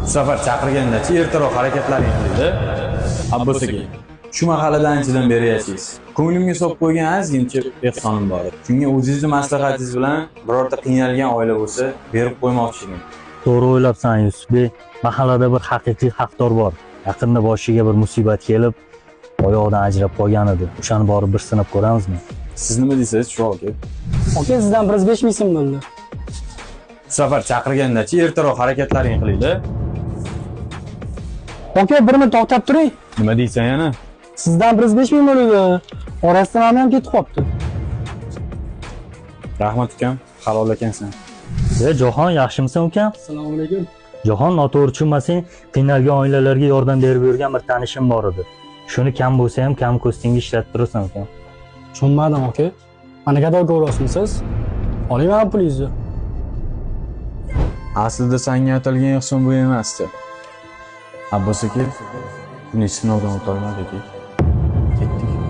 Bu safar chaqirganda-chi ertaroq harakatlaring qildi. Abbos aka, shu mahallada anchadan beri yashaysiz. Ko'nglimga solib qo'ygan ozgincha ehsonim bor edi. Shunga o'zingizni maslahatingiz bilan birorta qiynalgan oila bo'lsa, berib qo'ymoqchi edim. To'g'ri o'ylabsan, Yusufbek. Mahallada bir haqiqiy haqdor bor. Yaqinda boshiga bir musibat kelib, oyog'idan ajrab qolgan edi. O'shani borib bir sinab ko'ramizmi? Siz nima deysiz, shu aka? Aka, sizdan 105 ming so'm bo'ldi. Bu safar chaqirganda-chi ertaroq harakatlaring qilingda. Aka, bir minut to'xtab turing. Nima deysan yana? Sizdan 105 ming bo'ldi. Orasida mana ham ketib qolibdi. Rahmat ukam, halol ekansan. E, Jahon, yaxshimisan ukam? Assalomu alaykum. Jahon, noto'g'ri tushunmasang, qiynalgan oilalarga yordam berib yurgan bir tanishim bor edi. Shuni kam bo'lsa ham kam ko'stingga ishlatib turasan ukam. Tushunmadim, aka. Mana kadar ko'ryapsiz? Oling mana pulingizni. Aslida senga atalgan ehson bu emasdi. Abbos aka, buni sinovdan o'tolmadik. Ketdik.